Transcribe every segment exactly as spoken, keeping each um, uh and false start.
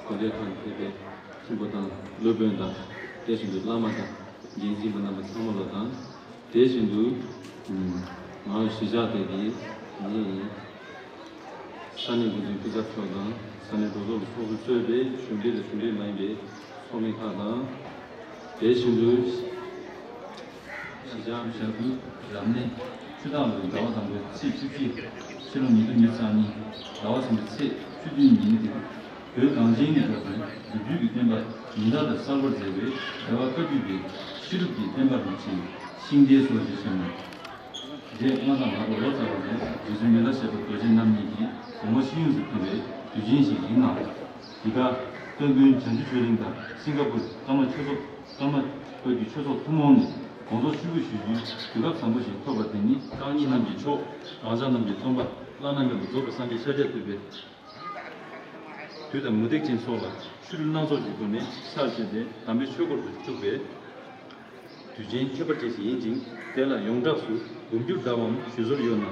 གོ་ལའི་ཁང་ཕེབས་པའི་མཁན་པོ་དང་སློབ་དཔོན་དང་། དེ་བཞིན་དུ་བླ་མ་དང་འགན་འཛིན་པ་རྣམ་པ་ཚང་མ་ལ་དང་། དེ་བཞིན་དུ་ང་གཞིས་ཆགས་དེ་གི་ནི་ས་གནས་འགོ་འཛིན་སྐུ་ཚབ་མཆོག་དང་། ས་གནས་གྲོས་ཚོགས་ཀྱི་ཚོགས་གཙོས་གཙོས་པའི་གཞུང་འབྲེལ་དང་གཞུང་འབྲེལ་མ་ཡིན་པའི་ཚོགས་མི་ཁག་དང་། དེ་བཞིན་དུ་གཞིས་ཆགས་ཞབས་དྲུང་རབ་གནས་ཆུ་སྟག་ལོའི་ཟླ་བ་དང་པོའི་ཚེས་བཅུ་གཅིག་ཕྱི་ལོ་ཉིས་སྟོང་ཉི་ཤུ་རྩ་གཉིས་ཟླ་བ་གསུམ་པའི་ཚེས་བཅུ་བདུན་ཉིན་དེར། བོད་གངས་ཅན་གྱི་འགྲོ་དོན་སྒྲུབ་བརྒྱུད་ཀྱི་བསྟན་པ་ཉི་ཟླ་ལྟར་གསལ་བར་མཛད་པའི་རྒྱལ་བ་བཀའ་བརྒྱུད་པའི་ཤེས་རབ་ཀྱི་བསྟན་པ་རིན་ཆེན་ཤིང་རྟའི་སྲོལ་ཞེས་བྱ་མོད། རྗེ་སྔགས་བཟང་མར་པ་ལོ་ཙཱ་བ་དང་རྗེ་བཙུན་མི་ལ་ཞབས་པ་རྡོ་རྗེ་རྣམ་གཉིས་ཀྱིས་དགོངས་པ་ཤེས་ཡོན་དུ་ཕུལ་བའི་དུས་ཆེན་ཞིག་ཡིན་ལ། འདི་ག་སྟོན་དགོན་བྱང་ཆུབ་ཆོས་གླིང་དང་སིང་ག་པུར་ཀརྨ་ཆོས་ཚོགས། ཀརྨ་བཀའ་བརྒྱུད་ཆོས་ཚོགས་ཐུན་མོང་ནས་དགོངས་རྫོགས་ཆོས་སྐུ་ཞུ་རྒྱུའི་དུས་སྐབས་བཟང་པོ་ཞིག་ཐོབ་པར་དེ་ཉིད་རྐང་གཉིས་རྣམས་ཀྱི་མཆོག་གང་ཟག་རྣམས་ཀྱི་སྟོན་པ་བླ་ན་མེད་པ་རྫོགས་པའི་སངས་རྒྱས་ཤཱཀྱ་ཐུབ་པའི་དུས་དང་མུ་སྟེགས་ཅན་སོགས་ལ་ཆོས་སྒྲུབ་སྣ་ཚོགས་ཀྱི་སྒོ་ནས་ཚར་བཅད་དེ་དམ་པའི་ཆོས་འཁོར་དུ་བཅུག་པའི་དུས་ཆེན་ཁྱད་པར་ཅན་ཞིག་ཡིན་ཅིང་། དེ་ལ་ཡོངས་གྲགས་སུ་འབུམ་འགྱུར་ཟླ་བའམ་ཞུ་སྲོལ་ཡོད་ན།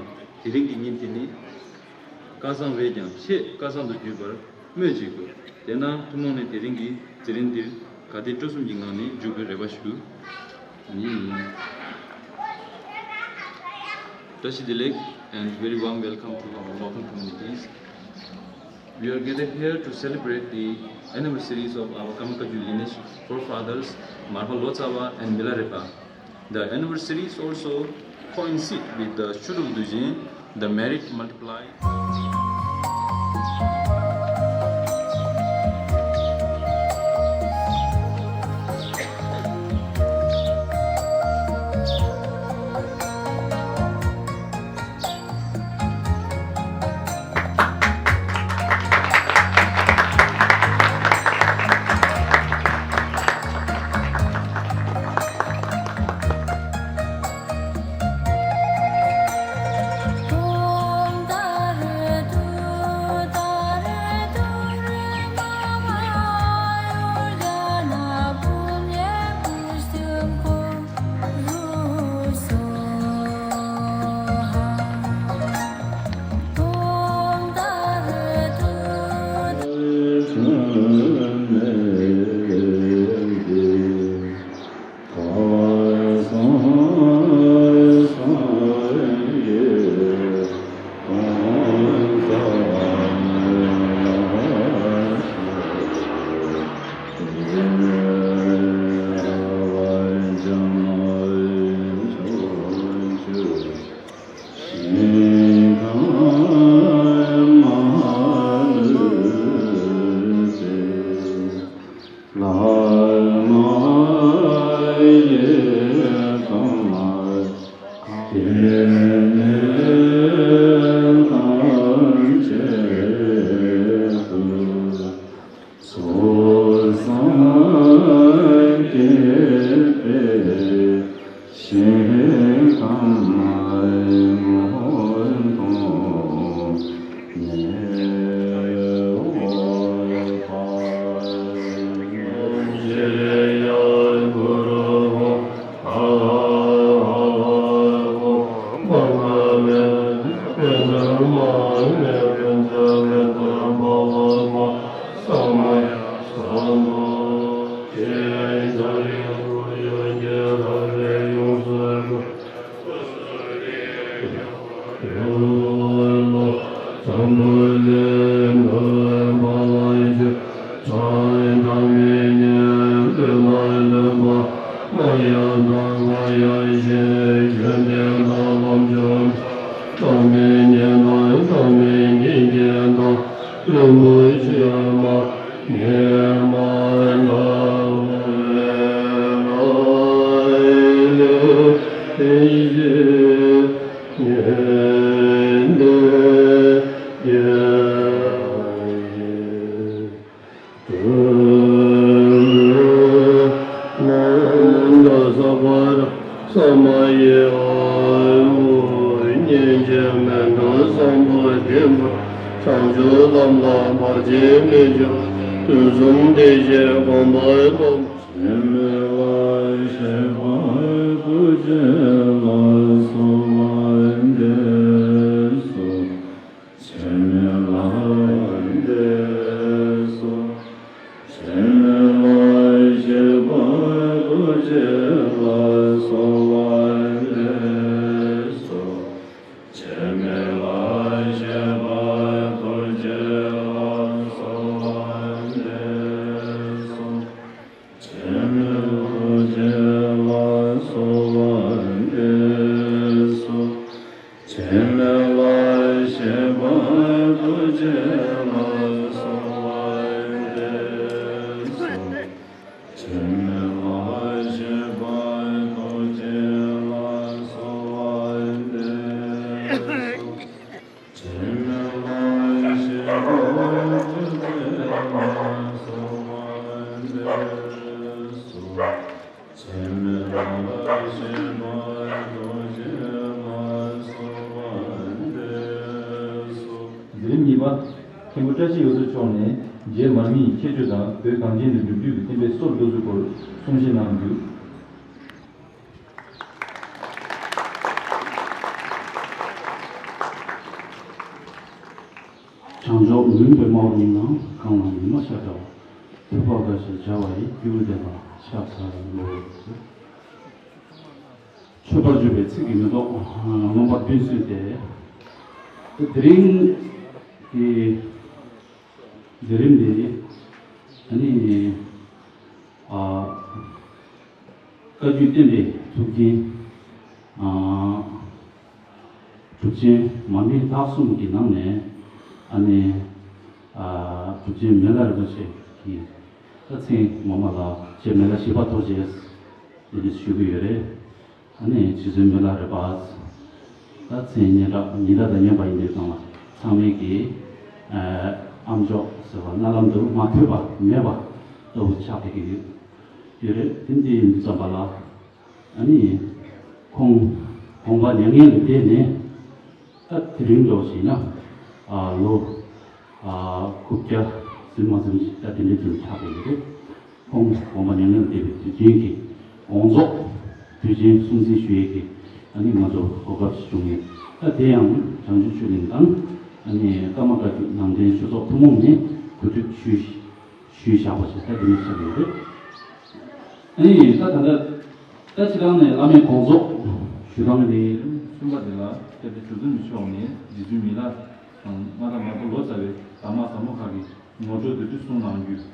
དེ་རིང་གི་ཉིན་དེ་ནི་སྐལ་བཟང་བས་ཀྱང་ཆེས་སྐལ་བཟང་དུ་གྱུར་པར་སྨོས་ཅི་དགོས། དེས་ན་ཐུན་མོང་ནས་དེ་རིང་གི་མཛད་རིམ་འདིར་དགའ་དད་སྤྲོ་གསུམ་གྱི་ངང་ནས་འཇུག་པའི་རེ་བ་ཞུ། ཡིན། བཀྲ་ཤིས་བདེ་ལེགས and very warm welcome to our local communities. We are gathered here to celebrate the anniversaries of our Karma Kagyu lineage forefathers Marpa Lotsava and Milarepa. The anniversaries also coincide with the Shuduk Dujin, the merit multiply. འཛིན་རིམ་གཉིས་པ། མཁན་པོ་བཀྲ་ཤིས་འོད་ཟེར་མཆོག་ནས་རྗེ་མར་མི་ཡི་ཁྱད་ཆོས་དང་བོད་གངས་ཅན་དུ་འགྲོ་རྒྱུ་གི་བསྟན་པའི་སྲོལ་འདི་ཚོའི་སྐོར་གསུང་བཤད་གནང་རྒྱུ། བྱང་ཕྱོགས་མུན་པའི་སྨག་རུམ་ནང་། གངས་ལ་ཉི་མ་ཤར་འདྲ་བ། ཐོས་པ་དགའ་ཞེས་བྱ་བ་ཡི། སྐྱེས་བུ་དེ་ལ་ཕྱག་འཚལ་ལོ། མཆོད་པར་བརྗོད་པའི་ཚིག་གི་མེ་ཏོག་མངོན་པར་བརྟན་གསོལ་ཏེ། དེ་རིང་གི་མཛད་རིམ་འདི་ཨ་ནི། ཨ། བཀའ་བརྒྱུད་བསྟན་པའི་ཐུགས་འགན། ཨ། གྲུབ་ཆེན་མར་མེ་སྟག་གསུམ་གྱི་ནང་ནས་ཨ་ནི། ཨ། གྲུབ་ཆེན་མི་ལ་རིན་པོ་ཆེ་གི་ད་མཚན་ངོ་མ་ལ་རྗེ་མི་ལ་བཞི་པ་རྡོ་རྗེ་འདི་འདྲ་ཞུ་གི་ཡོད་རེད། ཨ་ནི་རྗེ་བཙུན་མི་ལ་རས་པ། ད་མཚན་སྙན་གྲགས་ཉི་ཟླ་དང་མཉམ་པ་ཡིན་པའི་སྒང་ལ་ཚང་མས་ཀྱི་ཨ་ཨ་མཆོག་ཟེར་བ་རྣ་ལམ་དུ་མ་ཐོས་པ་མེད་པ་ལྟ་བུ་ཆགས་བསྡད་ཀྱི་ཡོད་ཡོད་རེད། དེ་འདི་ཡིན་དུས་ཙམ་པ་ལ་ཨ་ནི་ཁོང་དགོངས་པ་མྱ་ངན་ལས་འདས་ནས་ད་དེ་རིང་འདྲ་བོ་ཞིག་ན་ཨ་ལོ་ཨ་དགུ་བརྒྱ་ཟིན་མ་ཟིན་ཞིག་ད་དེ་འདྲའི་དུས་ཆགས་བསྡད་ཀྱི་རེད། ཁོང་དགོངས་པ་མྱ་ངན་ལས་འདས་པའི་དུས་ཆེན་གྱི་དགོངས་རྫོགས་དུས་ཆེན་སྲུང་བརྩི་ཞུ་ཡས་ཀྱི་ཨ་ནི་ང་ཚོ་གོ་སྐབས་ཤིག་བྱུང་ཡོད། ད་དེ་ཡང་བྱང་ཆུབ་ཆོས་གླིང་དང་ཨ་ནི་ཀརྨ་བཀའ་བརྒྱུད་ནང་བསྟན་ཆོས་ཚོགས་ཐུན་མོང་ནས་གོ་སྒྲིག་ཞུས་ཞུས་བཞག་པ་ཞིག་ད་དེ་ནས་ཆགས་ཡོད་རེད། ཨ་ནི་ད་ད་ལྟ་ད་སྤྱིར་བཏང་ནས་བླ་མའི་དགོངས་རྫོགས་ཞུ་སྟངས་དེ། གསུམ་པ་དེ་ལ་སྐྱབས་རྗེ་གྲུབ་ཐོབ་མཆོག་ནས་རྗེ་བཙུན་མི་ལ་དང་མངའ་བདག་མར་པ་ལོ་ཙཱ་བའི་གདམས་ངག་ཟབ་མོ་ཁག་གི་ངོ་སྤྲོད་བསྡུས་གྲུབ་གསུང་གནང་རྒྱུ།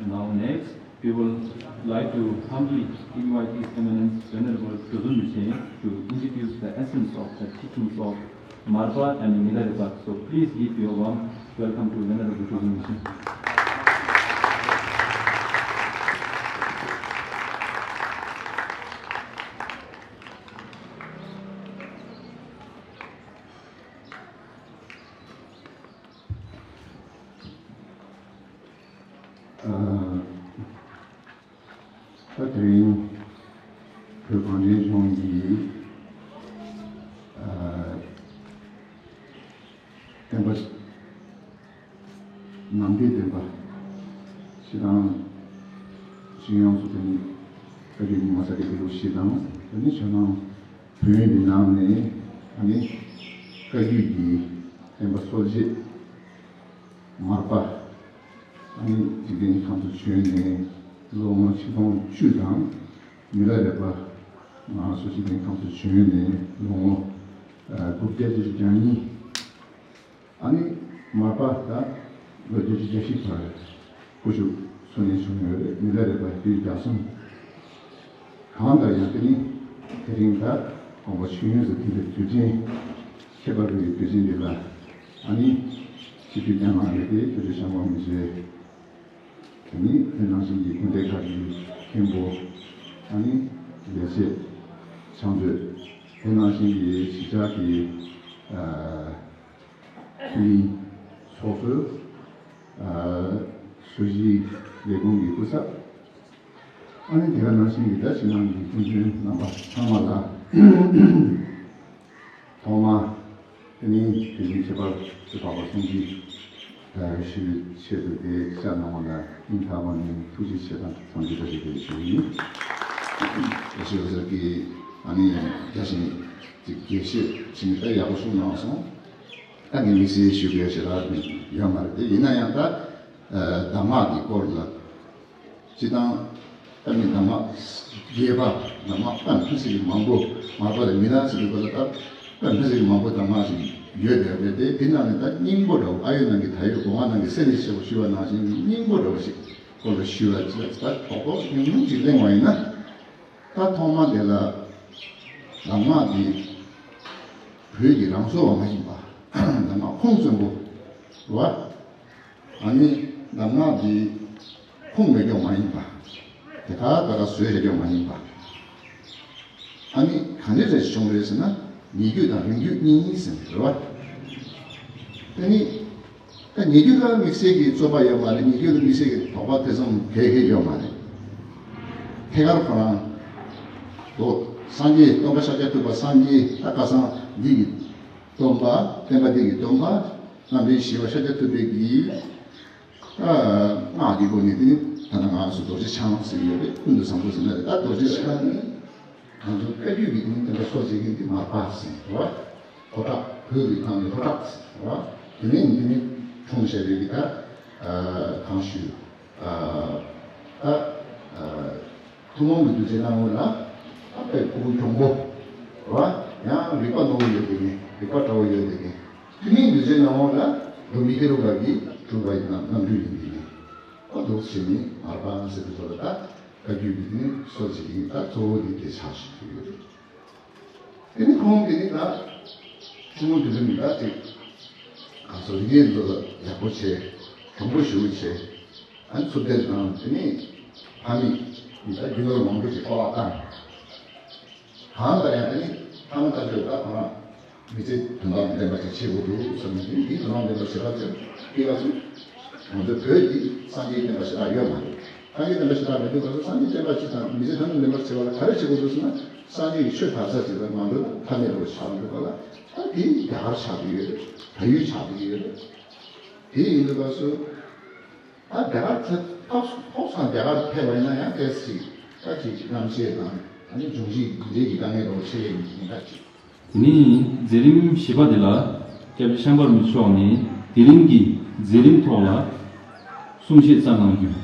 Now next, we would like to humbly invite His Eminence Venerable Chozen Rinpoche to introduce the essence of the teachings of Marpa and Milarepa. So please give your warm welcome to Venerable Chozen Rinpoche. ཨ། ད་དེ་རིང་བོད་གངས་ཅན་ལྗོངས་ཀྱི་ཨ་བསྟན་པ་ནང་པའི་བསྟན་པ་སྤྱིར་བཏང་ཤིང་ཡོངས་སུ་དེ་ནི་བཀའ་བརྒྱུད་རྙིང་མ་གསར་བསྐྲུན་པའི་ལུགས་ཤིག་དང་། དེ་ནི་ཇོ་ནང་བོན་གྱི་ནང་ནས་ཨ་ནི་བཀའ་བརྒྱུད་ཀྱི་ སྟོན་པ་སོག་རྗེ་མར་པ་ཨ་ནི་འཇིག་རྟེན་ཁམས་སུ་བྱོན་ནས་ལོ་ངོ་ཆིག་སྟོང་བཅུ་དང་མི་ལ་རས་པ་ང་སོགས་འཇིག་རྟེན་ཁམས་སུ་བྱོན་ནས་ལོ་ངོ་དགུ་བརྒྱ་བརྒྱད་ཅུ་གྱ་གཉིས། ཨ་ནི་མར་པ་ད་ལོ་བརྒྱད་ཅུ་གྱ་བཞི་བར་སྐུ་བཞུགས་འཚོ་གནས་བྱུང་ཡོད་རེད། མི་ལ་རས་པ་དུས་བརྒྱ་གསུམ། གང་ལྟར་ཡང་དེ་ནི་དེ་རིང་ད་དགོངས་པ་ཆོས་ཉིད་དུ་ཐིམ་པའི་དུས་དྲན། ཁྱད་པར་དུ་ཡི་དུས་ཆེན་འདི་ལ་ཨ་ནི་སྤྱི་འཐུས་བསྐྱངས་གནང་རེད་དེ། སྐྱབས་རྗེ་ཤངས་པ་རིན་པོ་ཆེ་དེ་ནི་དེ་ནང་བཞིན་གྱི་སྐུ་མདུན་ཁག་གི་མཁན་པོ་ཨ་ནི་ལས་བྱེད་ཕྱག་མཛོད། དེ་ནང་བཞིན་གྱི་གཞིས་ཆགས་ཀྱི་ཨ་ཨ་ནི་ཚོགས་གཙོ། ཨ་ཧྲུའུ་ཅི། ལས་ཁུངས་ཀྱི་སྐུ་ཚབ། ཨ་ནི་དེ་ག་ནང་བཞིན་གྱི་ད་ཕྱི་ནང་གི་སྐུ་མགྲོན་རྣམ་པ་ཚང་མ་ལ་ཐོག་མ་དེ་ནི་དེ་རིང་ཁྱད་པར་དུ་འཕགས་པ་གསུང་ཆོས་ཞུ་བའི་ཆེད་དུ་དེ་ཤར་གནང་བ་ལ་སྙིང་ཐག་པ་ནས་ཐུགས་རྗེ་ཆེ་དང་འཚམས་འདྲི་བཀྲ་ཤིས་བདེ་ལེགས་ཞུ་ཡི་ཡིན། ཞེས་པ་ཟེར་གི་ཨ་ནི་བརྒྱ་བྱིན་གྱི་དགེ་བཤེས་ཕྱིན་ད་ཡག་པོ་གསུང་གནང་སོང་། ད་ངས་དམིགས་བསལ་ཞུ་དགོས་ཞེ་དྲག་ཡོད་མ་རེད་དེ། ཡིན་ན་ཡང་ད་གདམས་ངག་གི་སྐོར་ལ་སྤྱི་བཏང་ད་མི་གདམས་ངག་རྒྱས་པ་གདམས་ངག་དཔེ་མི་སྲིད་ཀྱི་མང་པོ་མར་པ་ལ་མི་ལ་ཟེར་དུས་སྐབས་ལ་ད་དཔེ་མི་སྲིད་ཀྱི་མང་པོ་གདམས་ངག་ཞིག་ཡོད་བསྡད་རེད་དེ། དེ་ནང་ནས་ད་སྙིང་པོ་འདྲ་བོ་ཨ་ཡོད་ནང་གི་ད་ཡོད་སྒོ་ང་ནང་གི་སེ་ལེ་ཞེས་པ་ཞུ་བ་ནང་བཞིན་གྱི་སྙིང་པོ་འདྲ་བོ་ཞིག་སྐོར་ལ་ཞུ་བ་ཅིག་ད་རྡོག་རྡོག་ཉུང་ཉུང་ཅིག་གླེང་བ་ཡིན་ན། ད་ཐོག་མ་དེ་ལ་གདམས་ངག་འདི་བོད་ཀྱི་རང་བཟོ་བ་མ་ཡིན་པ། གདམས་ངག་ཁུངས་བཙུན་པོ་བ། ཨ་ནི་གདམས་ངག་འདི་ཁུངས་མེད་སྐྱོང་མ་ཡིན་པ། དེ་ག་ད་ག་བཟོས་བྱས་སྐྱོང་མ་ཡིན་པ། ཨ་ནི་ག་འདྲ་རེ་བྱུང་རེད་ཟེར་ན། ཉེ་བརྒྱུད་དང་རིང་བརྒྱུད་གཉིས་ཟེར་ནས་རེད་བ། དེ་ནི། ད་ཉེ་བརྒྱུད་ལ་དམིགས་བསལ་གྱི་རྩོད་པ་ཡོད་མ་རེད། ཉེ་བརྒྱུད་ལ་དམིགས་བསལ་གྱི་དོགས་པ་དེ་ཙམ་གལ་ཆེ་ཡོད་མ་རེད། ཐད་ཀར་ཁོ་རང་དོ། སངས་རྒྱས་སྟོན་པ་ཤཱཀྱ་ཐུབ་པ་སངས་རྒྱས་ད་ཁ་སང་འདི་གི་སྟོན་པ་བསྟན་པ་འདི་གི་སྟོན་པ་རྣམ་འདྲེན་བཞི་པ་ཤཱཀྱ་ཐུབ་པའི་གི་ད་སྔགས་ཀྱི་སྒོ་ནས་དེ་ནི་ད་ནང་ང་ཚོ་རྡོ་རྗེ་འཆང་ཟེར་གྱི་ཡོད་རེད། ཀུན་ཏུ་བཟང་པོ་ཟེར་ན་རེད། ད་རྡོ་རྗེ་འཆང་ནི། ང་ཚོ་བཀའ་བརྒྱུད་ཀྱི་དེ་ནི་སྟོན་པ་སོགས་བྱེད་མཁན་དེ་མར་པ་ཟེར་བ། ལྷོ་བྲག་བོད་ཀྱི་ནང་ནས་ལྷོ་བྲག་ཟེར་བ། དེ་ནས་དེ་ནི་འཁྲུངས་བྱས་པའི་གི་ད་གང་ཞུ་ད་ཐུན་མོང་གི་གདུལ་བྱའི་སྣང་ངོ་ལ་ད་དཔེ་ཕུ་གུ་གྱོང་པོ་བ། ཡང་རིག་པ་རྣོ་བོ་ཡོད་དེ་ནི་རིག་པ་བཀྲ་བོ་ཡོད་དེ་ནི། ཐུན་མིན་གདུལ་བྱའི་སྣང་ངོ་ལ་འགྲོ་མི་ཀེ་རུ་པ་གིས་གྲུབ་པ་ཡི་རྣམ་འཕྲུལ་ཡིན་དེ་ནི། ཨ་འདུག་བྱས་ནི་མར་པ་ཟེར་དུས་ཐོག་ལ་ད། བཀའ་བརྒྱུད་ཀྱི་ནི་སྲོལ་ཞིག་ཡིན། ད་གཙོ་བོ་ནི་དེ་ཆགས་བཞིན་ཡོད། དེ་ནི་ཁོང་གིས་ནི་ད་ཐུན་མོང་དུ་ནི་ད་ཅིག་གང་སོ་རིག་གནས་ཚོ་ལ་ཡག་པོ་བྱས། གྱོང་པོ་ཞུ་བྱས། ཨ་ནི་ཚུར་དེར་དང་དེ་ནི་ཕ་མེས་ད་རྒྱུ་ནོར་མང་པོ་ཞིག་ཁོ་ལ་བཏང་། གང་ལྟར་ཡང་དེ་ནི་ཐ་མ་ལྟ་ཆོས་ད་ཁོ་རང་མི་ཚེ་དོན་དམ་བདེན་པ་ཅིག་བྱེད་དགོས་འདུག་བསམ་ནས་འདི་དོན་དམ་བདེན་པ་བྱེད་པ་ཚོས་སྐྱེ་བ་ཚོ་ང་ཚོ་བོད་ཀྱི་སངས་རྒྱས་བསྟན་པ་ཞེ་དྲག་ཡོད་མ་རེད། སངས་རྒྱས་བསྟན་པ་ཞེ་དྲག་མེད་དུས་སྐབས་སུ་སངས་རྒྱས་བསྟན་པ་ཅིག་དང་མི་ཚེ་དོན་དམ་བདེན་པར་བྱེད་པ་ལ་ག་རེ་བྱེད་དགོས་འདུག་ཟེར་ན། སངས་རྒྱས་ཀྱི་ཆོས་དར་ས་ཅིག་ལ་ང་ཚོ་ཐ་སྙད་རེ་བ་ཆགས་འདུག་ག་ལ། ད་དེ་རྒྱ་གར་ཆགས་ཀྱི་ཡོད་རེད། བལ་ཡུལ་ཆགས་ཀྱི་ཡོད་རེད། དེ་ཡིན་དུས་སྐབས་སུ། ད་རྒྱ་གར་ཚ་ཐོག་ཐོག་སང་རྒྱ་གར་ཕེབས་པ་ཡིན་ན་ཡང་ཏོག་ཙམ་ད་ཅིག་རྣམ་ཤེས་དང་ཨ་ནི་འབྱུང་བཞི་འདི་འདྲའི་གི་དཀའ་ངལ་འདྲ་བོ་འཕྲད་ཡས་ཡིན་ད་ཅིག། དེ་ནས་མཛད་རིམ་བཞི་པ་དེ་ལ་སྐྱབས་རྗེ་ཤངས་པ་རིན་པོ་ཆེ་མཆོག་ནས་དེ་རིང་གི་མཛད་རིམ་ཐོག་ལ་གསུང་བཤད་བསྩལ་གནང་རྒྱུ།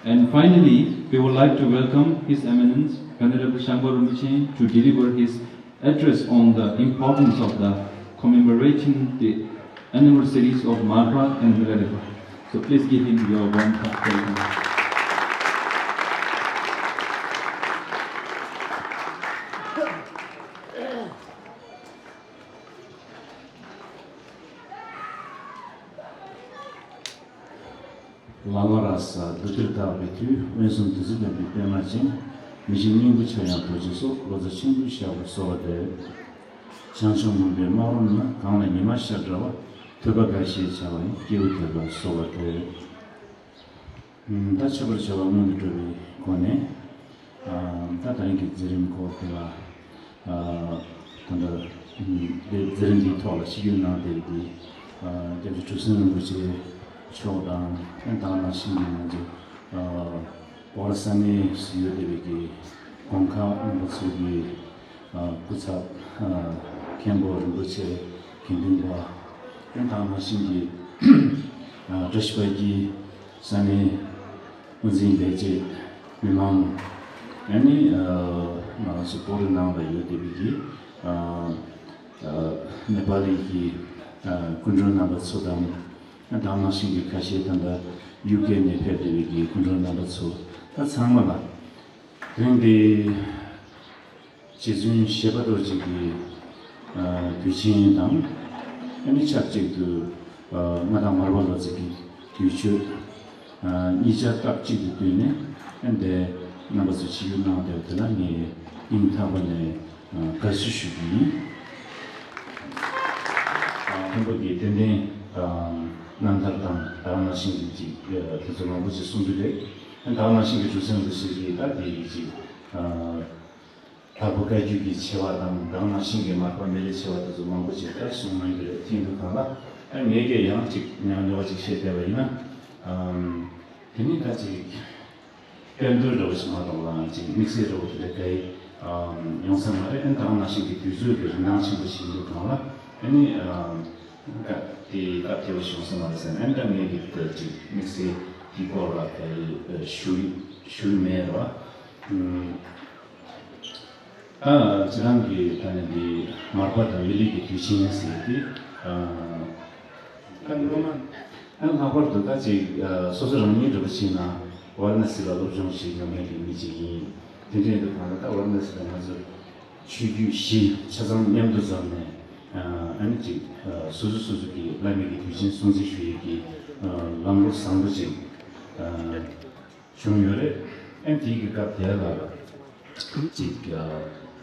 And finally, we would like to welcome His Eminence Venerable Shangpa Rinpoche to deliver his address on the importance of the commemorating the anniversaries of Marpa and Milarepa. So please give him your warm welcome. ལ་ལ་ར་ས་བདུད་རྩིར་དག་པའི་མཐུས། མངོན་སུམ་བདུད་རྩི་ལྡན་པའི་པདྨ་ཅན། མི་ཤིགས་སྙིང་པོ་འཆར་ཡང་རྡོ་རྗེ་སོགས། ལོ་ཙཱ་ཆེན་པོས་བཤགས་པར་གསོལ་བ་འདེབས། བྱང་ཆུབ་མུན་པའི་སྨག་རུམ་ན། གངས་ལ་ཉི་མ་ཤར་འདྲ་བ། ཐོས་པ་དགའ་ཞེས་བྱ་བ་ཡི། སྐྱེས་བུ་དེ་ལ་གསོལ་བ་འདེབས། ད་མཆོད་པར་བྱ་བ་སྔོན་དུ་འགྲོ་བའི་སྒོ་ནས། ད་ད་རིང་གི་མཛད་རིམ་སྐོར་དེ་ལ་ད་ལྟ་མཛད་རིམ་འདིའི་ཐོག་ལ་ཆིབས་བསྒྱུར་གནང་བསྡད་པའི་སྐྱབས་རྗེ་གྲུབ་ཟིན་རིན་པོ་ཆེ་མཆོག་དང་། ད་ནང་བཞིན་གྱི་ང་ཚོ་ཨོ་ར་ས་གནས་སུ་ཡོད་བསྡད་པའི་གི་གོང་ཁ་རྣམ་པ་ཚོ་གི་ སྐུ་ཚབ་མཁན་པོ་རིན་པོ་ཆེ་དགེ་འདུན་པ། ཡང་དེ་ནང་བཞིན་གྱི་བཀྲ་ཤིས་འཕེལ་རྒྱས་ས་གནས་དབུ་འཛིན་ལས་བྱེད་མི་མང་། ཡང་ནི་ང་རང་ཚོ་བོད་ནང་ལ་ཡོད་བསྡད་པའི་གི་ནེ་པ་ལི་གི་སྐུ་མགྲོན་རྣམ་པ་ཚོ་དང་། ཡང་དེ་ནང་བཞིན་གྱི་ཁ་ཤས་ད་ལྟ་ཡུ་ཀེ་ནས་ཕེབས་བསྡད་པའི་གི་སྐུ་མགྲོན་རྣམ་པ་ཚོ། ད་ཚང་མ་ལ་དེ་རིང་འདི་རྗེ་བཙུན་བཞད་པ་རྡོ་རྗེ་གི་དུས་ཆེན་དང་། ཨ་ནི་ཆབས་ཅིག་ཏུ་མངའ་བདག་མར་པ་ལོ་ཙཱ་གི་དུས་མཆོད་གཉིས་ཆ་སྟབས་གཅིག་ཏུ་བསྟུན་ནས་ཨ་ནི་དེ་རྣམ་པ་ཚོས་ཆིབས་བསྒྱུར་གནང་བསྡད་པ་དེ་ལ་ངས་སྙིང་ཐག་པ་ནས་དགའ་བསུ་ཞུ་རྒྱུ་ཡིན། མཁན་པོ་གིས་ཏན་ཏན་རྣམ་ཐར་དང་དེ་ནང་བཞིན་གྱི་ཅིག་དེ་ཚོ་མང་པོ་ཅིག་གསུང་གི་རེད། དེ་ནང་བཞིན་གྱི་གྲུབ་ཆེན་འདི་ཞིག་གིས་ད་དེ་ཡི་ཅིག་དྭགས་པོ་བཀའ་བརྒྱུད་ཀྱི་ཆེ་བ་དང་དེ་ནང་བཞིན་གྱི་མར་པ་མི་ལའི་ཆེ་བ་དེ་ཚོ་མང་པོ་ཅིག་ད་གསུང་གནང་གི་རེད། དེ་འདུག་གང་ལ་ད་ངས་ཀྱང་ཡང་ཅིག་ཉག་ཉོག་ཅིག་བཤད་བསྡད་པ་ཡིན་ན། དེ་ནི་ད་ཅིག་དཔེ་མདོ་འདྲ་བོ་ཞིག་མ་གཏོགས་ལ་ཅིག་དམིགས་བསལ་འདྲ་བོ་དེ་འདྲ་ག་ཡི་ཡོང་ས་མ་རེད། ཨ་ནི་དེ་ནང་བཞིན་གྱི་དུས་ཚོད་ཀྱི་རིན་ཐང་ཆེན་པོ་ཞིག་འདུག་གང་ལ་ཨ་ནི་སྐབས་དེ་སྐབས་དེ་བ་ཞིག་ཡོང་ས་མ་རེད་ཟེར་ན། ཨ་ནི་ད་ངས་ཀྱི་ད་ཅིག་དམིགས་བསལ་དེའི་སྐོར་ལ་ག་ཡི་ཞུ་ཞུ་མེད་ར། ཨ་ཁྱེད་རང་གིས་ད་ནི་འདི་མར་པ་དང་མི་ལའི་གི་དུས་ཆེན་ཟེར་ཏེ། ཨ་ད་སྔོན་མ་ཨ་ལྷག་པར་དུ་ད་ཅིག་ཨ་སོ་སོ་རང་ཉིད་འདྲ་པོ་བྱས་ན་ཝཱ་ར་ཎ་སི་ལ་སློབ་སྦྱོང་བྱེད་མྱོང་མཁན་གྱི་མི་ཅིག་ཡིན། དེ་འདྲ་ཡིན་དུས་གང་ལ་ད་ཝཱ་ར་ཎ་སི་ལ་ང་ཚོ་ཆོས་བརྒྱུད་བཞི་ཆ་ཚང་མཉམ་དུ་འཛོམས་ནས་ཨ་ནི་ཅིག་ཨ་སོ་སོ་སོ་སོ་གི་བླ་མའི་གི་དུས་ཆེན་སྲུང་བརྩི་ཞུ་ཡས་ཀྱི་ཨ་ལམ་ལུགས་བཟང་པོ་ཅིག་ཨ། བྱུང་ཡོད་རེད། ཨ་ནི་དེའི་གི་སྐབས་དེ་ལ་ཅིག་ཨ་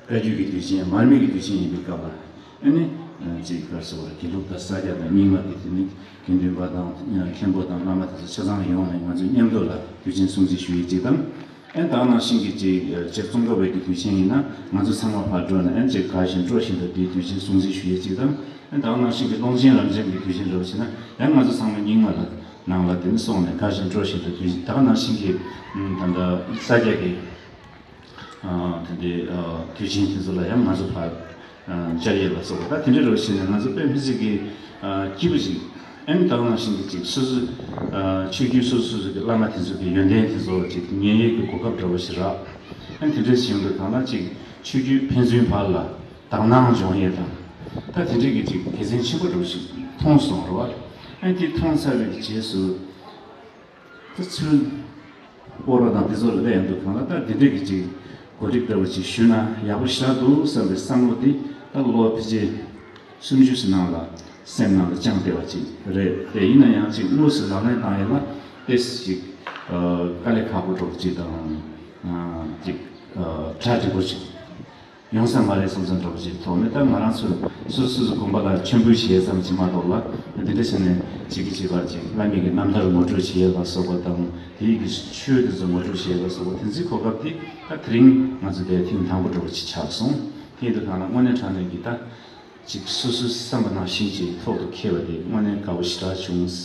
བཀའ་བརྒྱུད་ཀྱི་དུས་ཆེན་མར་མེ་གི་དུས་ཆེན་ཡིན་པའི་སྐབས་ལ་ཨ་ནི་ཨ་ཅིག་ག་རེ་ཟེར་བ་རེད། དགེ་ལུགས་དང་ས་སྐྱ་དང་རྙིང་མ་གི་དེ་ནི་དགེ་འདུན་པ་དང་མཁན་པོ་དང་བླ་མ་དེ་ཚོ་ཆ་ཚང་ཡོང་ནས་ང་ཚོས་མཉམ་དུ་ལ་དུས་ཆེན་སྲུང་བརྩི་ཞུ་ཡས་ཅིག་དང་། ཨ་ནི་དེ་ནང་བཞིན་གྱི་ཅིག་ཅིག་ཙོང་ཁ་པའི་གི་དུས་ཆེན་ཡིན་ན་ང་ཚོ་ཚང་མ་ཕར་འགྲོ་ནས་ཨ་ནི་ཅིག་དགའ་བཞིན་སྤྲོ་བཞིན་དུ་དེའི་དུས་ཆེན་སྲུང་བརྩི་ཞུ་ཡས་ཅིག་དང་། ཨ་ནི་དེ་ནང་བཞིན་གྱི་ཀློང་ཆེན་རབ་འབྱམས་ཀྱི་དུས་ཆེན་འདྲ་བོ་བྱས་ན་ཡང་ང་ཚོ་ཚང་མ་རྙིང་མ་ལ་ནང་ལ་དེ་ནི་སོང་ནས་དགའ་བཞིན་སྤྲོ་བཞིན་དུ་དུས་ཆེན། དེ་ནང་བཞིན་གྱི་ད་ལྟ་ས་སྐྱ་གི་དེ་འདྲའི་དུས་ཆེན་དེ་ཚོ་ལ་ཡང་ང་ཚོ་ཕར་བཅར་ཡས་ལ་སོགས་པ་ད་དེ་འདྲ་རུ་བྱས་ནས་ང་ཚོ་དཔེ་མི་སྲིད་ཀྱི་སྐྱིད་པོ་ཞིག་ཨ་ནི་དེ་ནང་བཞིན་གྱི་ཅིག་སོ་སོ་ཆོས་བརྒྱུད་སོ་སོ་སོ་གི་བླ་མ་དེ་ཚོ་གི་ཡོན་ཏན་དེ་ཚོ་ཅིག་ཉན་ཡས་ཀྱི་གོ་སྐབས་འདྲ་བོ་ཞིག་རག་ཨ་ནི་དེ་འདྲ་བྱུང་དུས་གང་ལ་ཅིག་ཆོས་བརྒྱུད་ཕན་ཚུན་བར་ལ་དག་སྣང་སྦྱོང་ཡས་དང་། ད་དེ་འདྲའི་གི་ཅིག་དགེ་མཚན་ཆེན་པོ་འདྲ་བོ་ཞིག་མཐོང་སོང་རེད་བ། ཨ་ནི་དེ་མཐོང་ཚར་བའི་རྗེས་སུ་ད་ཚུར་སྤོ་རོགས་དང་དེ་ཚོ་ལ་ལས་ཡང་འདུག་གང་ལ་ད་དེ་འདྲའི་གི་ཅིག་གོ་སྒྲིག་འདྲ་བོ་ཅིག་ཞུས་ན་ཡག་པོ་ཞེ་དྲག་འདུག་བསམ་པའི་བསམ་བློ་དེ་ད་ལོ་ཕལ་ཆེར་སུམ་ཅུ་ཙམ་ནང་ལ་སེམས་ནང་ལ་བཅངས་བསྡད་པ་ཅིག་རེད། དེ་ཡིན་ན་ཡང་ཅིག་དངོས་སུ་ལག་ལེན་བསྟར་ཡས་ལ་ཏོག་ཙམ་ཅིག་དཀའ་ལས་ཁག་པོ་འདྲ་བོ་ཅིག་དང་ཅིག་གྲ་སྒྲིག་པོ་ཅིག་ཡོང་ས་མ་རེད་བསམ་བསམ་འདྲ་པོ་ཞིག་ཐོག་ནས། ད་ང་རང་ཚོ་སོ་སོ་སོ་དགོན་པ་ལ་མཆོད་འབུལ་བྱེད་ཙམ་ཞིག་མ་གཏོགས་ལ་འདི་འདྲ་བྱས་ནས་གཅིག་གིས་གཅིག་ལ་ཅིག་བླ་མའི་གི་རྣམ་ཐར་ངོ་སྤྲོད་བྱེད་ཡས་ལ་སོགས་པ་དང་། དེའི་གི་ཆོས་དེ་ཚོ་ངོ་སྤྲོད་བྱེད་ཡས་ལ་སོགས་པ་དེ་ཚོའི་གོ་སྐབས་དེ་ད་དེ་རིང་ང་ཚོ་དེ་ཐེངས་དང་པོ་འདྲ་པོ་ཅིག་ཆགས་སོང་། དེ་ཡིན་དུས་གང་ལ་དངོས་གནས་དྲང་གནས་ཀྱི་ད་ཅིག་སོ་སོའི་བསམ་པ་ནང་བཞིན་ཅིག་ཐོག་ཏུ་འཁེལ་བ་དེ་དངོས་གནས་དགའ་པོ་ཞེ་དྲག་བྱུང་།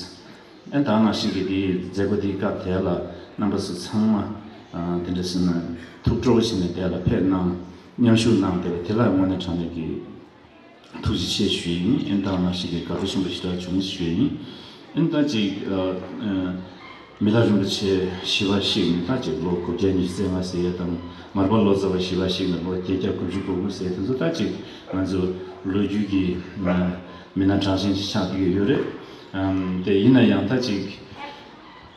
ཨ་ནི་དེ་ནང་བཞིན་གྱི་དེའི་མཛད་སྒོ་དེའི་སྐབས་དེ་ལ་རྣམ་པ་ཚོ་ཚང་མ་ཨ་དེ་འདྲ་ཟེར་ན་ཐུགས་སྤྲོ་བོ་བྱས་ནས་དེ་ལ་ཕེབས་གནང་མཉམ་ཞུགས་གནང་བསྡད་པ་དེ་ལ་དངོས་གནས་དྲང་གནས་ཀྱི་ཐུགས་རྗེ་ཆེ་ཞུ་ཡི་ཡིན། ཨ་ནི་དེ་ནང་བཞིན་གྱི་དགའ་སྤྲོ་ཆེན་པོ་ཞེ་དྲག་བྱུང་ཞུ་ཡི་ཡིན། ཨ་ནི་ད་ཅིག་ཨ་ཨ་མི་ལ་རིན་པོ་ཆེ་ཞི་བ་གཤེགས་ནས་ད་ཅིག་ལོ་དགུ་བརྒྱ་ཉི་ཤུ་རྩ་ལྔ་ཟེར་ཡས་དང་། མར་པ་ལོ་ཙཱ་བ་ཞི་བ་གཤེགས་ནས་ལོ་བརྒྱད་བརྒྱ་དགུ་བཅུ་གོ་དགུ་ཟེར་དེ་ཚོ་ད་ཅིག་ང་ཚོ་ལོ་རྒྱུས་ཀྱི་མི་སྣ་གྲགས་ཅན་ཞིག་ཆགས་བསྡད་ཡོད་རེད། ཨམ་དེ་ཡིན་ན་ཡང་ད་ཅིག་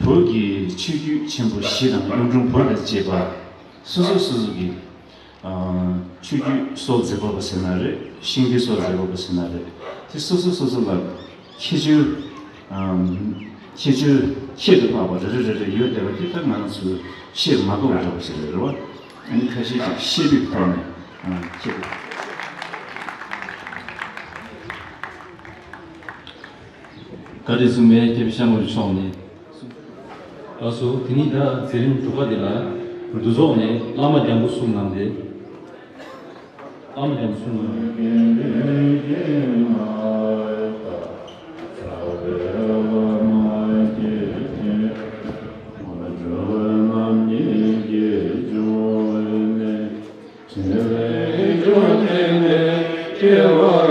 བོད་ཀྱི་ཆོས་བརྒྱུད་ཆེན་པོ་བཞི་དང་གཡུང་དྲུང་བོན་དང་བཅས་པ་སོ་སོ་སོ་སོ་གི་ཨ་ཆོས་བརྒྱུད་སྲོལ་འཛིན་པ་ཟེར་ན་རེད། ཤིང་རྟའི་སྲོལ་འཛིན་པ་ཟེར་ན་རེད། དེ་སོ་སོ་སོ་སོ་ལ་ཁྱད་ཆོས་ཨམ་ཁྱད་ཆོས་ཁྱད་དུ་འཕགས་པ་རེ་རེ་རེ་རེ་ཡོད་བསྡད་པ་དེ་ད་ང་རང་ཚོས་བཤད་མ་དགོས་པ་འདྲ་པོ་ཞིག་རེད་བ། ཨ་ནི་ཁ་ཤས་ཀྱིས་བཤད་པའི་ཐོག་ནས་ཨ་ཁྱེད་བཀའ་དྲིན་གསུམ་པའི་སྐྱབས་ཤམ་བུ་མཆོག་ནས། ལགས་སོ། དེ་ནས་ད་མཛད་རིམ་དྲུག་པ་དེ་ལ་འདུ་ཚོགས་ནས་བླ་མ་རྒྱལ་པོ་གསུམ་ལངས་ཏེ། བླ་མ་རྒྱལ་པོ་གསུམ་ལངས། སྐྱེ་བར་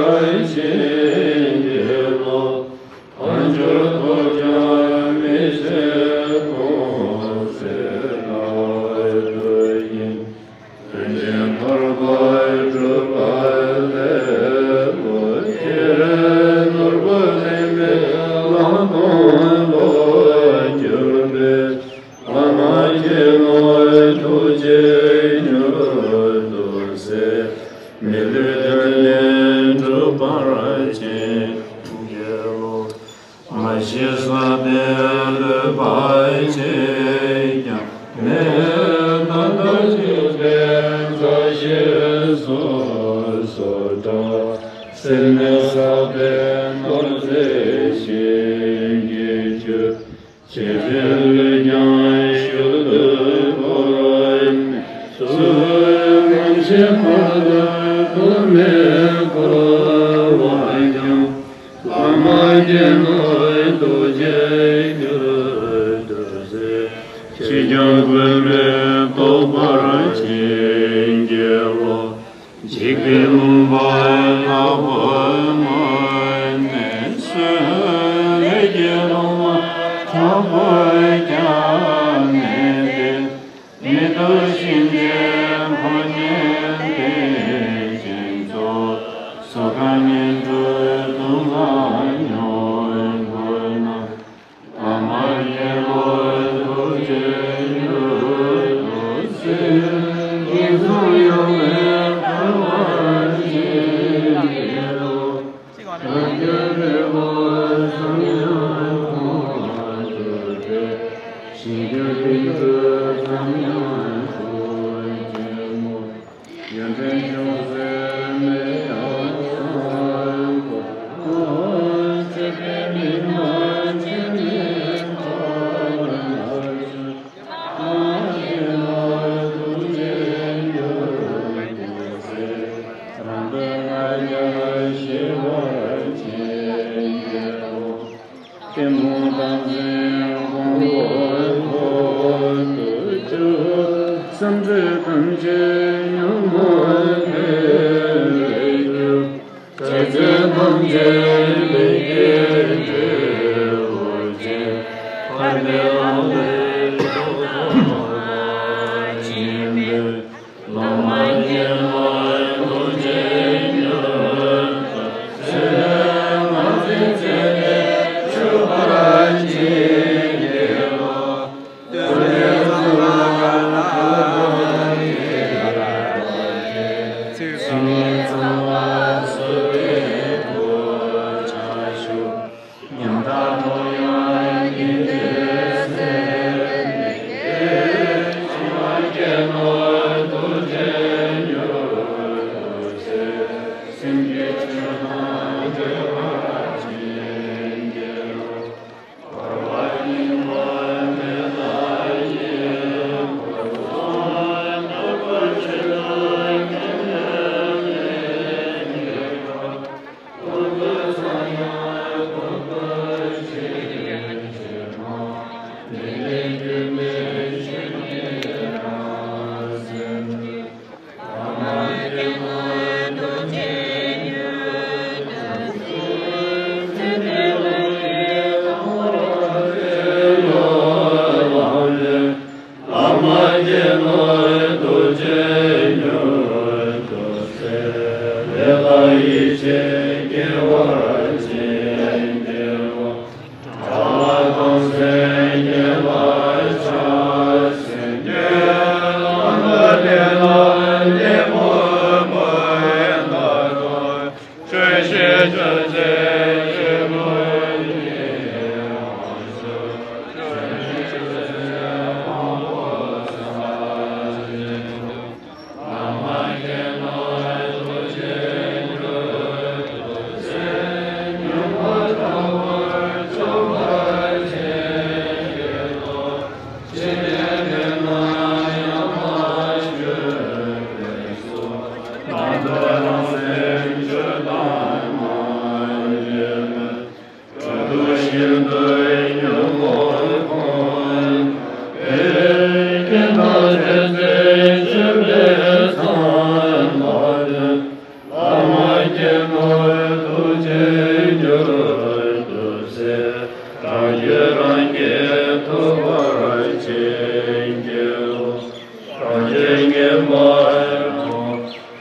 བྱིན་གྱིས་རློབས། དལ་འབྱོར་ཐོབ་ཀྱང་མི་ཟད་གོང་ས་ལ་ལྟོས་ཤིང་། དོན་ཆེན་ཐར་པ་སྒྲུབ་པ་ལས་ལོག་སྟེ། ནོར་བུ་ལེན་པའི་ལམ་སྟོང་ལོག་གྱུར་པའི། བླ་མ་མཁྱེན་ནོ་ཐུགས་རྗེས་མྱུར་དུ་གསལ། མི་ལུས་དོན་ལ་འགྲུབ་པར་བྱིན་གྱིས་རློབས། མ་ཤེས་ས་དེ་ལུས་པ་གཅིག་ཀྱང་མེད། ད་ལྟ་ཆོས་དཔལ་མཛའ་བཤེས་སོ་སོར་གྲགས། སེར་སྣའི་ས་དེར་གཏོར་མཛད་ཞིང་གི་ཆོས། ཆེ་བའི་ལུས་ཀྱང་ཤུལ་དུ་བོར། ཚུལ་ཁྲིམས་ཆེ་བར་དུ་ཐོག་མེད་བསྐོར་བ་ཀྱང་། བླ་མ་མཁྱེན་ནོ་ཐུགས་རྗེས་མྱུར་དུ་གསལ། ཕྱིས་ཀྱང་གུས་མོས་རྟོགས་པར་བྱིན་གྱིས་རློབས། འཇིགས་པའི་རླུང་པོ་ནག་པོས་མུན་ནས་གསོས། ལས་ཀྱི་རླུང་པོ་དྲག་པོས་བསྐྱངས་ནས་ཏེ། མི་སྡུག་གཤིན་རྗེའི་ཕོ་ཉ་དེ་བཞིན་སོགས། སོ་ཐར་ངན་འགྲོའི་སྡུག་བསྔལ་མྱོང་དགོས་ན། བླ་མ་མཁྱེན་ནོ་ཐུགས་རྗེས་མྱུར་དུ་གསལ། ངན་སོང་གཡོ་བས་བར་བར་བྱིན་གྱིས་རློབས། བྱང་ཆུབ་རི་བོ་ཙམ་ཡང་མཐོང་བར་གྱུར་ཏེ། ཞིང་གི་སྤྲིན་དྲོད་ཙམ་ཡང་འཁྲུག་ཅིང་མོ། ཡོན་ཏན་ཅུང་ཟད་མེད་ཡང་བཟང་པོ། ཆོས་པའི་མི་མ་ཆོས་མིན་འཁོར་བར་གསོལ། བླ་མ་མཁྱེན་ནོ་ཐུགས་རྗེས་མྱུར་དུ་གསལ། རང་དོན་ལྔ་བརྒྱ་ཞི་བར་བྱིན་གྱིས་རློབས། གཏི་མུག་དག་ཅིང་ཀུན་སློང་འཁོར་དུ་གྱུར། བསམ་བརྗོད་ཐམས་ཅད་ཉོན་མོངས་ལས་གྱུར། དྲེགས་ཚད་ཐམས་ཅད་ལས་ཀྱི་འབྲས་བུ་ཅན། ཕ་རོལ་ཏུ་ཕྱིན་པའི། བླ་མ་མཁྱེན་པ་ཐུགས་རྗེ་མྱུར་དུ་གསལ། ང་ཚེ་ཚེ་ནས་མཆོད་པར་བྱིན་གྱིས་རློབས། སྟོན་པའི་གཙུག་ལག་ཁང་དུ་བདག་གིས་བསྐོར་ཏེ། ཚིག་གསུམ་གཙང་བ་སོལ་བའི་གུས་ཕྱག་ཞུ། ཉམ་ཐག་ཐོག་ཡང་ཉིན་བྱེད་ཟེར་མི་དགེ། ཞི་བ་མཁྱེན་ནོ་ཐུགས་རྗེ་མྱུར་དུ་གསལ། སེམས་ཀྱི་ཆོས་དང་འབྲེལ་བར་བྱིན་གྱིས་རློབས། བར་བ་སྙིང་པོ་མེད་ལ་ཡིད་ཁོ་སོང་། རྟག་པར་ཆོས་དང་མི་མཐུན་ལས་སྐྱེས་པ། བླ་མ་མཁྱེན་ནོ་ཐུགས་རྗེ་མྱུར་དུ་གསལ། ལས་ལ་ཡིད་ཆེས་སྐྱེ་བར་བྱིན་གྱིས་རློབས། དགྲ་ལྷ་སྟོང་གསལ་རྒྱལ་ལ་ཕྱག་འཚལ་ཏེ། ལྷ་དང་ལས་ལ་ལེགས་པར་མོས་པ་དང་། ཆོས་བཤད་ཕྱག་འཚལ་ཆོས་གོས་ཀྱི་དབང་ཕྱུག། ཆོས་ཉིད་ཆོས་ཚུལ་དབང་པོ་གསལ་བྱེད་དུ། བླ་མ་མཁྱེན་ནོ་ཐུགས་རྗེ་མྱུར་དུ་གསལ། ཉོན་མོངས་དག་པར་སྤྱོད་པར་བྱིན་གྱིས་རློབས།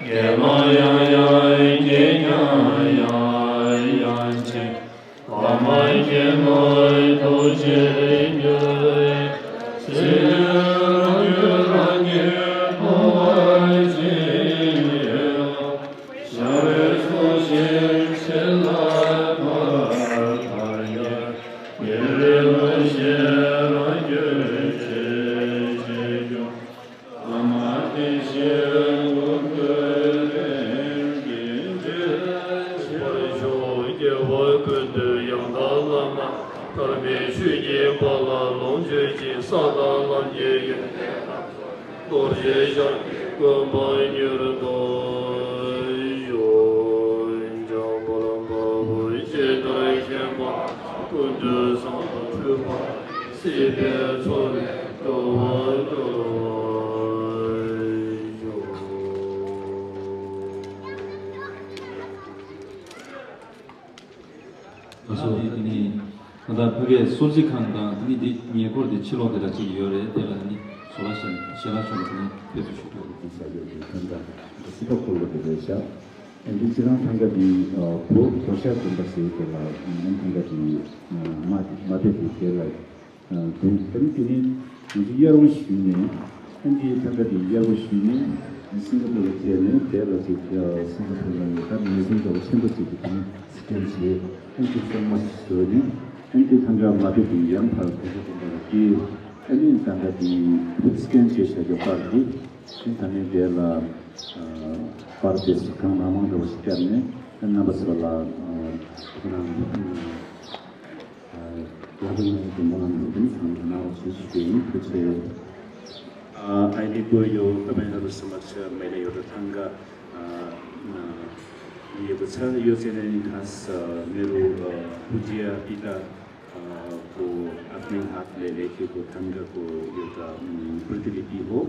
དགེ་སློང་ཡང་ཡང་དགེ་རྒན་ཡང་ཡང་ཅན། བ་མ་དགེ་སློང་ཐུགས་རྗེ་མྱུར། ཚེ་རབས་རྒྱུད་རང་གིས་མཐོང་བ་ཅི་ཡོད། ཞབས་པད་སྲུང་ཞིང་ཆེ་ལ་ཕར་ཕར་ཡང་། དགེ་བའི་ལུང་བཞིན་རང་རྒྱུད་ཆེས་ཆེས་སྐྱོང་། ཨ་མ་དེ་བཞིན་ལུང་བཀོད་ལྡན་གྱི་རྗེ། ཆེ་བར་ཤོག་རྒྱལ་བ་ཀུན་འདུས་ཡང་དག་བླ་མ། ཐར་པའི་ཆོས་ཀྱི་དཔལ་ལ་ལོངས་སྤྱོད་ཅིང་། ས་དང་ལམ་གྱི་ཡོན་ཏན་རྣམས་སུ། རྡོ་རྗེ་འཆང་གི་དགོངས་པ་མྱུར་དུ་ཤོག་འཇམ་དཔལ་དཔའ་བོས་ཇི་ལྟར་མཁྱེན་པ། ཀུན་ཏུ་བཟང་པོ་སྤྲུལ་པ། སྲིད་པའི་མཚོ་ལས་འགྲོ་བ་སྒྲོལ་བར་ཤོག་ལགས་སོ། དེ་ནས་ད་ལྟ་ཕ་གིའི་གསོལ་ཚིགས་ཁང་དང་དེ་ནས་འདི་ཉེ་འཁོར་དེ་ཕྱི་ལོགས་དེ་འདྲ་ཅིག་ཡོད་རེད། དེ་ལ་ནི་གསོལ་བ་བཤད་ནས་ཞལ་ལག་མཆོད་ནས་དེ་ནས་ཕེབས་བསུ་ཞུ་དགོས། འདི་བྱ་རྒྱུ་གི་ཐང་ག་སྲིད་པ་འཁོར་ལོ་དེ་རེད་ཤག་ཨ་འདི་སྤྱིར་བཏང་ཐང་ག་འདི་བོད་གོ་ཤ་དགོན་པ་ཟེར་དེ་ལ་ཨ་ཐང་ག་འདི་མ་མ་བསྡད་དེ་དེ་ལ། དེ་དེ་ནི་དེ་ནི་ང་ཚོ་གཡར་པོ་ཞུས་ནས་ཨ་འདི་ཐང་ག་དེ་གཡར་པོ་ཞུས་ནས་སིང་ག་པུར་ལ་ཁྱེར་ནས་དེ་ལ་ཅིག་སིང་ག་པུར་ལ་ཡོད་ཁ་མེ་ཟོན་འདྲ་བོ་ཆེན་པོ་ཅིག་གི་དེ་ནི་སི་ཀེན་བྱས། ཨ་འདི་གཙང་མ་ཞིག་བཟོས་ནས་ཨ་འདི་ཐང་ག་མ་བསྡད་དེ་ཡང་ཕར་གོ་ཤ་དགོན་པ་ལ་སྐྱེལ། ཨ་ནི་ཐང་ག་དེ་སི་ཀེན་བྱས་བཞག་རྒྱུ་པར་དེ་དེ་ད་ནི་དེ་ལ་པར་དེ་སུ་གང་མང་མང་འདྲ་བོ་ཞིག་བསྐྱར་ནས་ཨ་རྣམ་པ་ཚོ་ལ་ཁོ་རང་ལ་ཡག་པོ་ཡོང་བའི་སྨོན་ལམ་ཡོད་པས་ཚང་མ་གནང་རོགས་ཞེས་ཞུ་རྒྱུ་ཡིན། ཐུགས་རྗེ་ཆེ། ཨ་ཨའི་ཌི་བཀོད་ཡོད། ཀ་མེན་ཊི་རུ་སི་མར་ཆ་མེ་ལེ་ཡོད་ར་ཐང་ག་ཨ་ཡོད་པ་ཚ་ཡོད་ཚེ་ནས་ཁ་ས་མེ་རུ་ཨ་ཕུ་ཇི་ཡ་པི་ཏ་ཨ་ཁོ་ཨ་ཕིན་ཧ་ལེ་ལེ་ཁེ་ཁོ་ཐང་ག་ཁོ་ཡོད་ད་པྲི་ཏི་ལི་པི་ཧོ།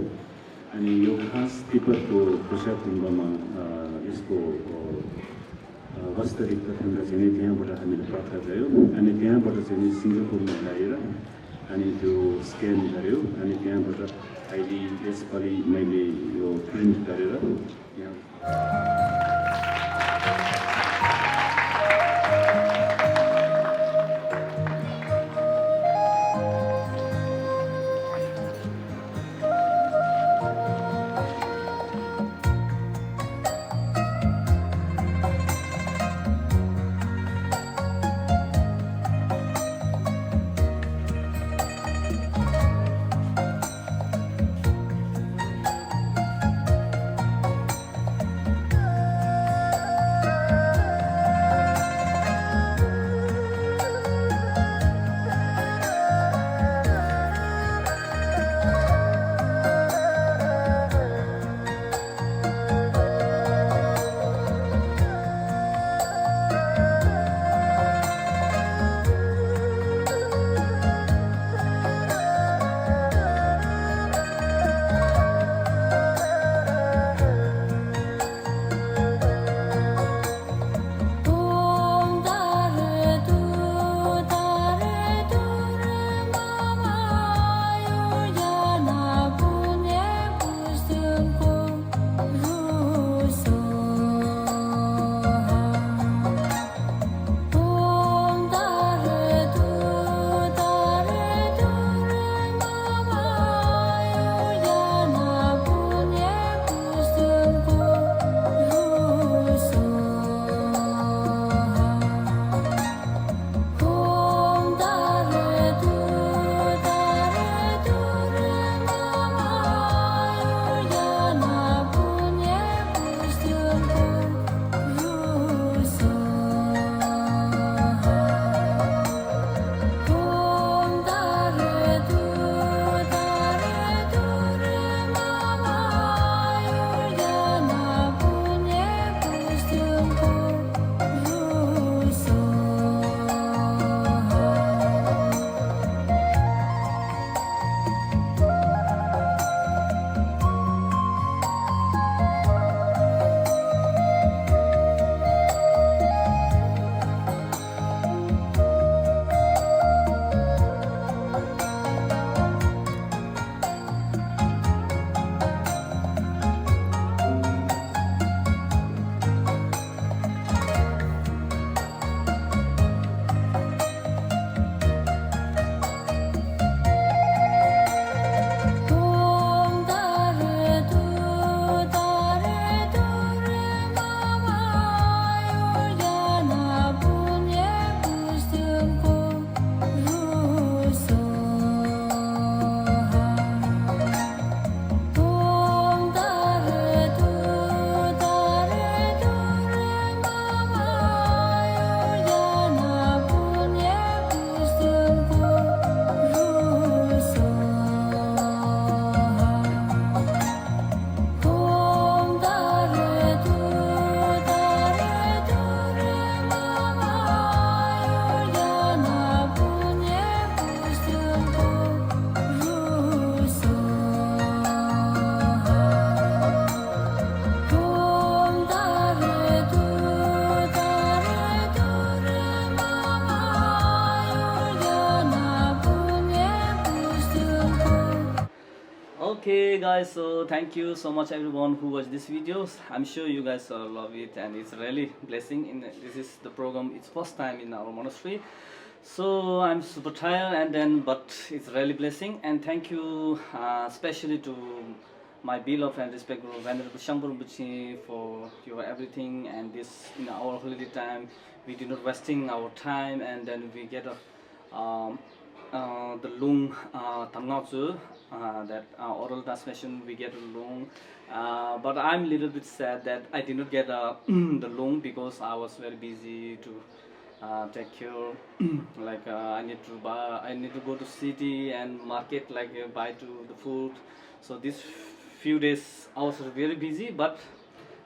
ཨ་ནི་ཡོ་ཁ་སི་ཏི་པར་ཏུ་ཁོ་ཤ་ཁུང་པ་མ་ཨ་ཨིས་ཀོ་ཨ་བསྟ་རིག་པ་ཐང་ག་ཟེར་ནས་དེ་ཡང་བོ་ཏྲ་ཧ་མི་ལ་པར་ཐག་ར་ཡོ། ཨ་ནི་དེ་ཡང་བོ་ཏྲ་ཟེར་ནས་སིང་ག་པུར་མ་ལ་ཡི་ར། ཨ་ནི་དུ་སི་ཀེན་ག་རེ་ཡོ། ཨ་ནི་དེ་ཡང་བོ་ཏྲ་ཨའི་ཌི་ཨེས་པ་ལི་མ་ལི་ཡོ་པི་རིན་ཊི་ག་རེ་ར་ཡང་། Guys, so thank you so much everyone who watched this video. I'm sure you guys uh, love it, and it's really blessing. In this is the program. It's first time in our monastery, so I'm super tired, and then but it's really blessing. And thank you uh, especially to my beloved and respected Venerable Shangpo Rinpoche for your everything. And this in our holiday time, we did not wasting our time, and then we get a um, uh, the Lung uh, Tamngakzu, uh, that uh, oral transmission we get Lung. Uh, but I'm a little bit sad that I did not get uh, the Lung because I was very busy to uh, take care. Like uh, I need to buy, I need to go to city and market, like uh, buy to the food. So these few days I was very busy, but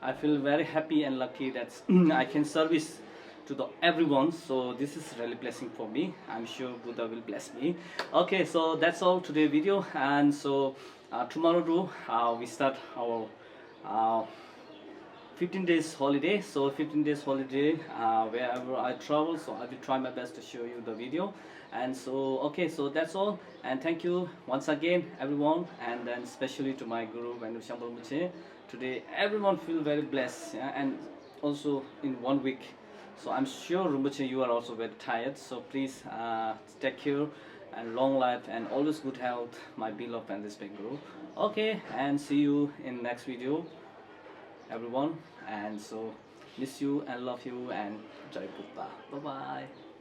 I feel very happy and lucky that I can service to the everyone. So this is really blessing for me. I'm sure Buddha will bless me. Okay, so that's all today video, and so uh, tomorrow too uh, we start our uh, fifteen days holiday. So fifteen days holiday, uh, wherever I travel, so I will try my best to show you the video. And so okay, so that's all, and thank you once again everyone, and then especially to my guru Venerable Shangpo Rinpoche. Today everyone feel very blessed, yeah, and also in one week. So I'm sure Rinpoche, you are also very tired. So please uh, take care and long life and always good health, my beloved and respected guru. Okay, and see you in next video, everyone. And so miss you and love you and Jai Buddha. Bye bye.